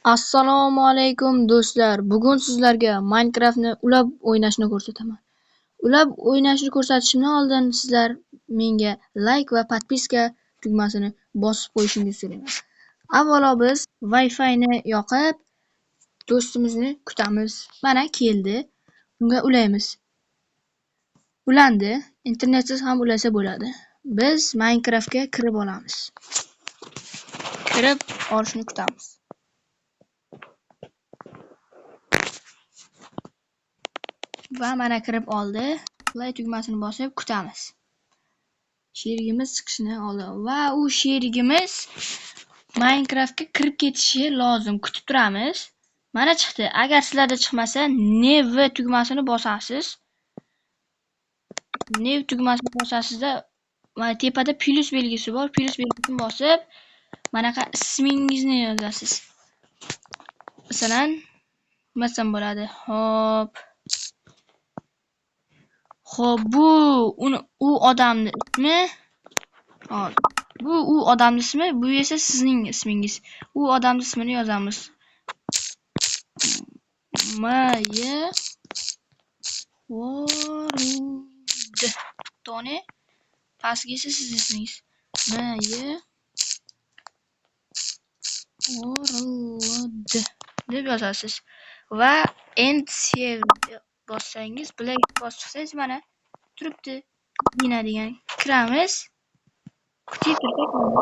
Assalomu alaykum do'stlar. Bugun sizlarga Minecraftni ulab o'ynashni ko'rsataman. Ulab o'ynashni ko'rsatishimdan oldin sizlar menga like va podpiska tugmasini bosib qo'yishingizni so'rayman. Avvalo biz Wi-Fi ni yoqib do'stimizni kutamiz. Mana keldi. Unga ulaymiz. Ulandi. Internetsiz ham ulasa bo'ladi. Biz Minecraftga kirib olamiz. Kirib olishni kutamiz. Va mana kirib oldi. Play tugmasini bosib kutamiz. Sherigimiz chiqishini oldi va u sherigimiz Minecraftga kirib ketishi lozim. Kutib turamiz. Mana chiqdi. Agar sizlarda chiqmasa, New tugmasini bosasiz. New tugmasini bosasizda mana tepada plus belgisi bor. Plus belgisini bosib, manaqa ismingizni yozasiz. Masalan, nima desam bo'ladi? Xo'p. Xo'p, bu u odamning ismi. Hop. Bu u odamning ismi, bu esa sizning ismingiz. U odamning ismini yozamiz. M Y World. Toni. Pastga esa sizning ismingiz. M Y World deb yozasiz. Va end save bossangiz, play bosib chiqsangiz mana turibdi. Dina degan kiramiz. Kutib tursak mana.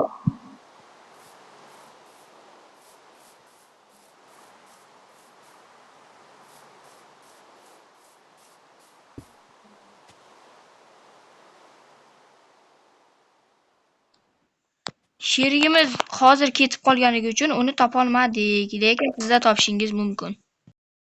Sherigimiz hozir ketib qolganligi uchun uni topolmadik, lekin sizlar topishingiz mumkin.